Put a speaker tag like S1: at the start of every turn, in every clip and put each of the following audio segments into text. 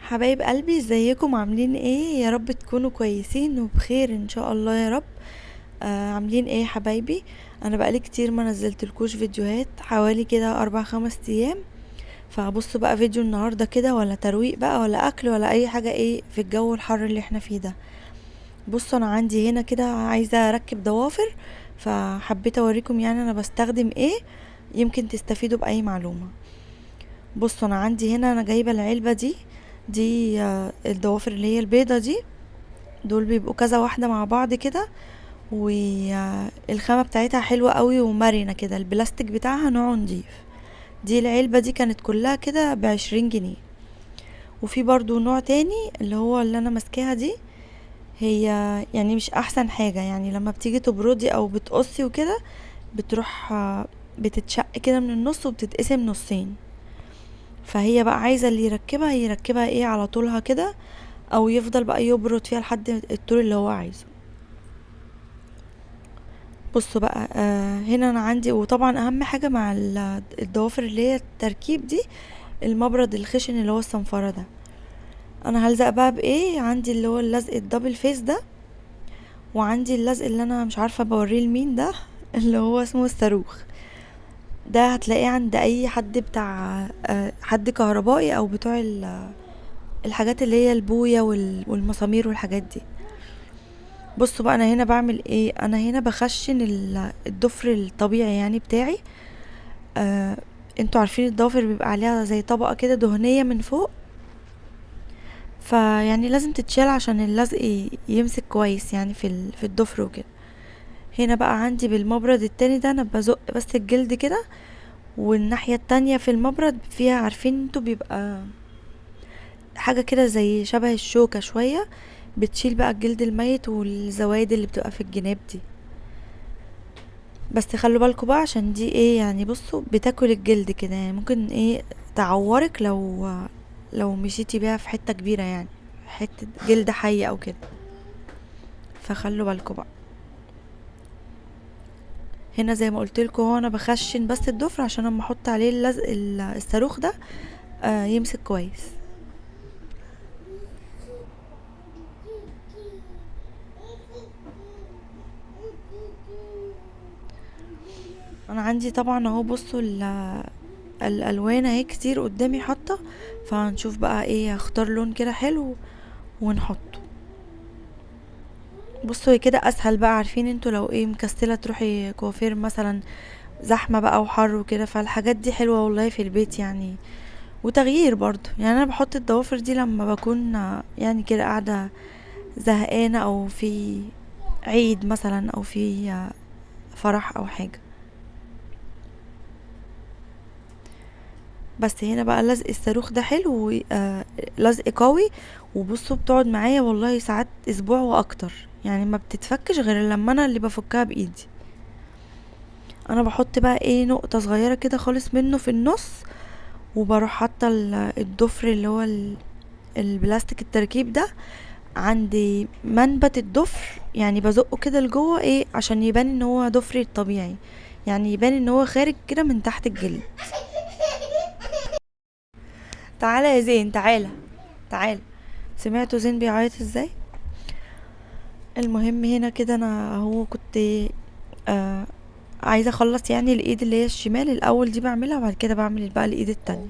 S1: حبايب قلبي، ازيكم؟ عاملين ايه؟ يا رب تكونوا كويسين وبخير ان شاء الله يا رب. عاملين ايه يا حبايبي؟ انا بقالي كتير ما نزلتلكوش فيديوهات، حوالي كده 4-5 ايام. فبصوا بقى فيديو النهارده كده ولا ترويق بقى ولا اكل ولا اي حاجة، ايه في الجو الحر اللي احنا فيه ده. بصوا انا عندي هنا كده عايزه اركب ضوافر، فحبيت اوريكم انا بستخدم ايه، يمكن تستفيدوا باي معلومة. بصوا انا عندي هنا، انا جايبه العلبة دي، الضوافر اللي هي البيضة دي، دول بيبقوا كذا واحدة مع بعض كده، والخامه بتاعتها حلوة قوي ومرنه كده، البلاستيك بتاعها نوعه نضيف. دي العلبة دي كانت كلها كده ب20 جنيه. وفي برضو نوع تاني اللي هو اللي انا ماسكاها دي، هي مش احسن حاجة، لما بتيجي تبردي او بتقصي وكده بتروح، بتتشق كده من النص وبتتقسم نصين. فهي بقى عايزه اللي يركبها يركبها ايه على طولها كده، او يفضل بقى يبرد فيها لحد الطول اللي هو عايزه. بصوا بقى، هنا انا عندي، وطبعا اهم حاجة مع الضوافر اللي هي التركيب دي المبرد الخشن اللي هو الصنفره ده. انا هلزق بقى بايه؟ عندي اللي هو اللزق ال double face ده، وعندي اللزق اللي انا مش عارفه بوريه لمين ده اللي هو اسمه الصاروخ ده، هتلاقيه عند اي حد بتاع، حد كهربائي او بتوع الحاجات اللي هي البويه والمسامير والحاجات دي. بصوا بقى انا هنا بعمل ايه؟ انا هنا بخشن الضفر الطبيعي بتاعي. انتوا عارفين الضوافر بيبقى عليها زي طبقه كده دهنية من فوق، فيعني لازم تتشال عشان اللزق يمسك كويس في الضفر وكده. هنا بقى عندي بالمبرد التاني ده انا بزق بس الجلد كده، والناحية التانية في المبرد فيها عارفين انتوا بيبقى حاجة كده زي شبه الشوكة شوية، بتشيل بقى الجلد الميت والزوايد اللي بتبقى في الجناب دي. بس خلوا بالكم بقى عشان دي ايه يعني، بصوا بتاكل الجلد كده، ممكن ايه تعورك لو مشيتي بيها في حتة كبيرة، حتة جلد حي او كده، فخلوا بالكم بقى. هنا زي ما قلت لكم هو انا بخشن بس الضفر عشان اما احط عليه اللزق الصاروخ ده، يمسك كويس. انا عندي طبعا اهو بصوا الالوان اهي كتير قدامي حاطه، فهنشوف بقى ايه، هختار لون كده حلو ونحطه. بصوا هي كده اسهل بقى، عارفين انتوا لو ايه مكسله تروحي كوافير مثلا، زحمة بقى وحر وكده، فالحاجات دي حلوة والله في البيت وتغيير برضو. انا بحط الضوافر دي لما بكون كده قاعدة زهقانه، او في عيد مثلا، او في فرح او حاجة. بس هنا بقى لزق الصاروخ ده حلو لزق قوي، وبصوا بتقعد معايا والله ساعات اسبوع واكتر، ما بتتفكش غير لما انا اللي بفكها بايدي. انا بحط بقى ايه نقطة صغيرة كده خالص منه في النص، وبروح حاطة الضفر اللي هو البلاستيك التركيب ده عند منبت الضفر، بزقه كده لجوه ايه عشان يبان ان هو ضفري الطبيعي، يبان ان هو خارج كده من تحت الجلد. تعالى يا زين، تعالى تعالى. سمعتوا زين بيعيط ازاي؟ المهم هنا كده انا اهو كنت، عايزه اخلص الايد اللي هي الشمال الاول دي بعملها، وبعد كده بعمل بقى الايد التانية.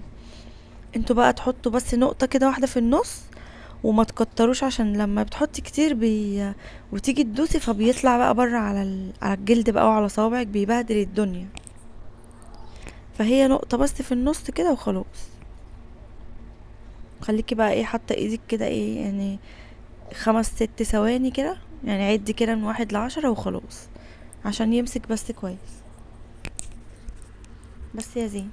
S1: انتوا بقى تحطوا بس نقطة كده واحدة في النص وما تكتروش، عشان لما بتحطي كتير وتيجي تدوسي فبيطلع بقى بره على الجلد بقى وعلى صوابعك، بيبهدل الدنيا. فهي نقطة بس في النص كده وخلاص. خليكي بقى ايه حاطة ايدك كده ايه 5-6 ثواني كده، عدي كده من 1 ل10 وخلاص عشان يمسك بس كويس. بس يا زين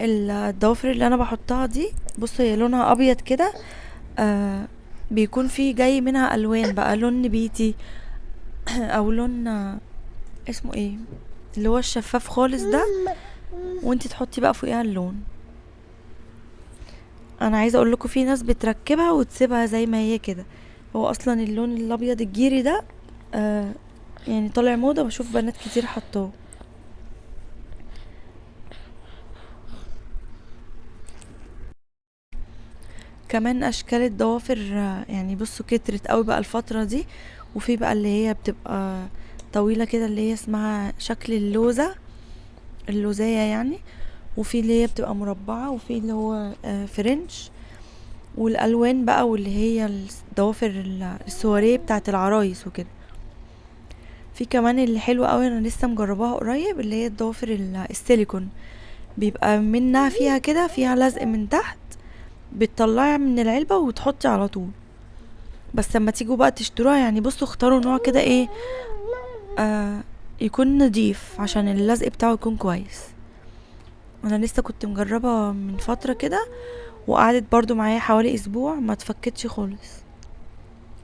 S1: الضوافر اللي انا بحطها دي بصوا هي لونها ابيض كده، بيكون في جاي منها الوان بقى، لون نبيتي او لون، اسمه ايه اللي هو الشفاف خالص ده، وانتي تحطي بقى فوقيها اللون. انا عايزه اقول لكم في ناس بتركبها وتسيبها زي ما هي كده، هو اصلا اللون الابيض الجيري ده، طالع موضة، بشوف بنات كتير حطوه. كمان اشكال الضوافر يعني بصوا كترت قوي بقى الفترة دي، وفي بقى اللي هي بتبقى طويلة كده اللي هي اسمها شكل اللوزة، اللوزية يعني، وفي اللي هي بتبقى مربعة، وفي اللي هو فرنش، والالوان بقى واللي هي الضوافر السواريه بتاعت العرايس وكده. في كمان اللي حلو قوي انا لسه مجرباها قريب اللي هي الضوافر السيليكون، بيبقى منها فيها كده، فيها لزق من تحت، بتطلعي من العلبة وتحطي على طول. بس لما تيجوا بقى تشتروها يعني بصوا اختاروا نوع كده ايه، يكون نضيف عشان اللزق بتاعه يكون كويس. انا لسه كنت مجربة من فترة كده وقعدت برضو معايا حوالي اسبوع ما اتفكتش خالص.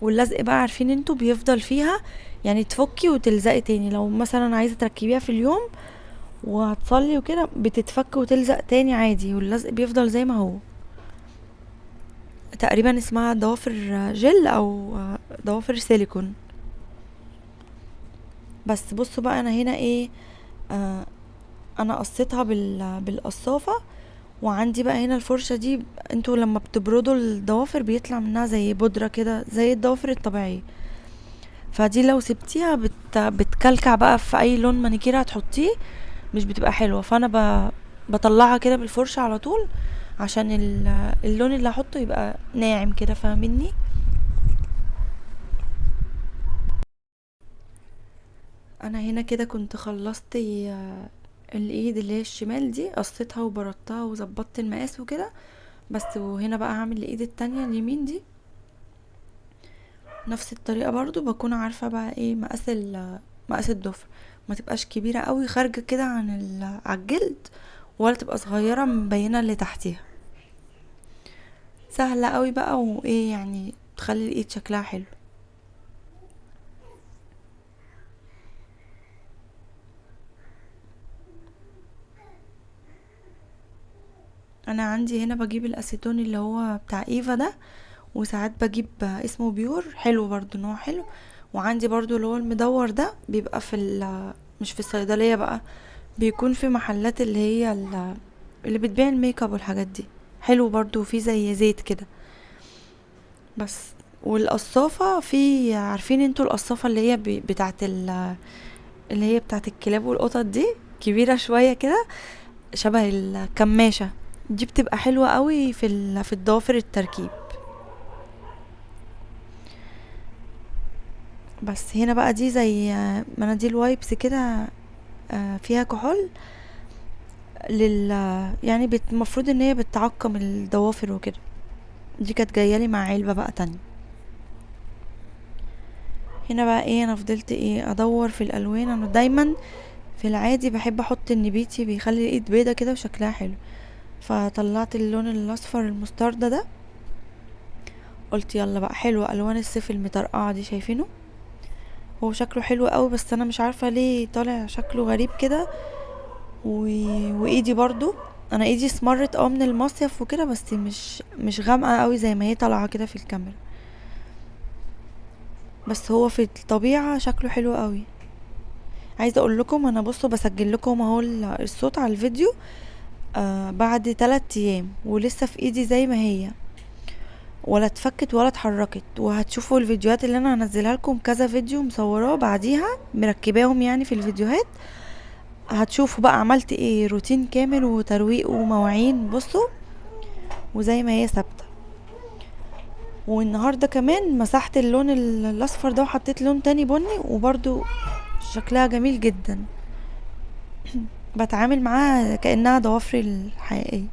S1: واللزق بقى عارفين انتوا بيفضل فيها، يعني تفكي وتلزقي تاني، لو مثلا عايزة تركبيها في اليوم وهتصلي وكده بتتفك وتلزق تاني عادي، واللزق بيفضل زي ما هو. تقريبا اسمها ضوافر جل او ضوافر سيليكون. بس بصوا بقى انا هنا ايه، انا قصيتها بالقصافة، وعندي بقى هنا الفرشة دي، انتوا لما بتبردوا الضوافر بيطلع منها زي بودرة كده زي الضوافر الطبيعية، فدي لو سبتيها بتكلكع بقى في اي لون مانيكير هتحطيه مش بتبقى حلوة. فانا بطلعها كده بالفرشة على طول عشان اللون اللي هحطه يبقى ناعم كده، فاهميني؟ انا هنا كده كنت خلصت الايد اللي هي الشمال دي، قصيتها وبردتها وظبطت المقاس وكده بس. وهنا بقى هعمل الايد التانية اليمين دي نفس الطريقة برضو، بكون عارفة بقى ايه مقاس الضفر، ما تبقاش كبيرة قوي خارجة كده عن على الجلد، ولا تبقى صغيرة مبينة اللي تحتيها. سهلة قوي بقى، وايه يعني تخلي الايد شكلها حلو. انا عندي هنا بجيب الاسيتون اللي هو بتاع ايفا ده، وساعات بجيب اسمه بيور، حلو برضو نوع حلو. وعندي برضو اللي هو المدور ده، بيبقى في مش في الصيدلية بقى، بيكون في محلات اللي هي اللي بتبيع الميك اب والحاجات دي، حلو برضو، في زي زيت كده بس. والقصافة في، عارفين انتوا القصافة اللي هي بتاعت اللي هي بتاعت الكلاب والقطط دي، كبيرة شوية كده شبه الكماشة دي، بتبقى حلوة قوي في الضوافر التركيب. بس هنا بقى دي زي مناديل وايبس كده، فيها كحول يعني المفروض ان هي بتعقم الضوافر وكده. دي كانت جايه لي مع علبه بقى تانية. هنا بقى ايه، انا فضلت ايه ادور في الالوان. انا دايما في العادي بحب احط النبيتي، بيخلي الايد بيضه كده وشكلها حلو، فطلعت اللون الاصفر المستردة ده، قلت يلا بقى حلو الوان الصيف المطرقعه دي، شايفينه هو شكله حلو قوي، بس انا مش عارفه ليه طالع شكله غريب كده. وايدي برضو، انا ايدي اسمرت من المصيف وكده، بس مش غامقه قوي زي ما هي طالعه كده في الكاميرا، بس هو في الطبيعه شكله حلو قوي. عايزه اقول لكم انا بصوا بسجل لكم اهو الصوت على الفيديو، بعد 3 ايام ولسه في ايدي زي ما هي، ولا اتفكت ولا اتحركت. وهتشوفوا الفيديوهات اللي انا هنزلها لكم، كذا فيديو مصوراه بعديها مركباهم يعني في الفيديوهات، هتشوفوا بقى عملت ايه، روتين كامل وترويق ومواعين بصوا وزي ما هي ثابته. والنهارده كمان مسحت اللون الاصفر ده وحطيت لون تاني بني، وبرده شكلها جميل جدا. بتعامل معاها كانها ضوافري الحقيقيه.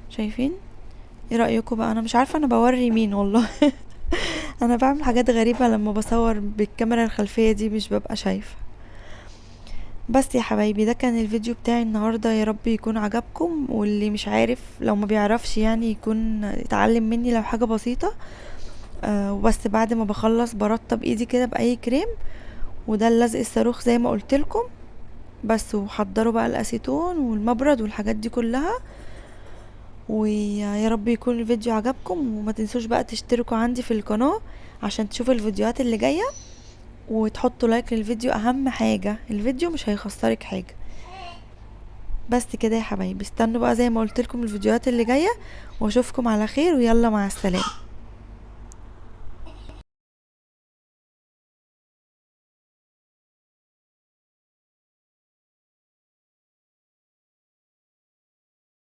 S1: شايفين؟ ايه رايكم بقى؟ انا مش عارفه انا بوري مين والله. انا بعمل حاجات غريبه لما بصور بالكاميرا الخلفيه دي، مش ببقى شايفه. بس يا حبايبي ده كان الفيديو بتاعي النهارده، يا رب يكون عجبكم، واللي مش عارف لو ما بيعرفش يكون اتعلم مني لو حاجه بسيطه. وبس بعد ما بخلص برطب ايدي كده باي كريم، وده اللزق الصاروخ زي ما قلت لكم بس. وحضروا بقى الاسيتون والمبرد والحاجات دي كلها. ويا رب يكون الفيديو عجبكم، وما تنسوش بقى تشتركوا عندي في القناة عشان تشوفوا الفيديوهات اللي جاية، وتحطوا لايك للفيديو، اهم حاجة الفيديو مش هيخسرك حاجة. بس كده يا حبايبي، استنوا بقى زي ما قلت لكم الفيديوهات اللي جاية، واشوفكم على خير، ويلا مع السلامة.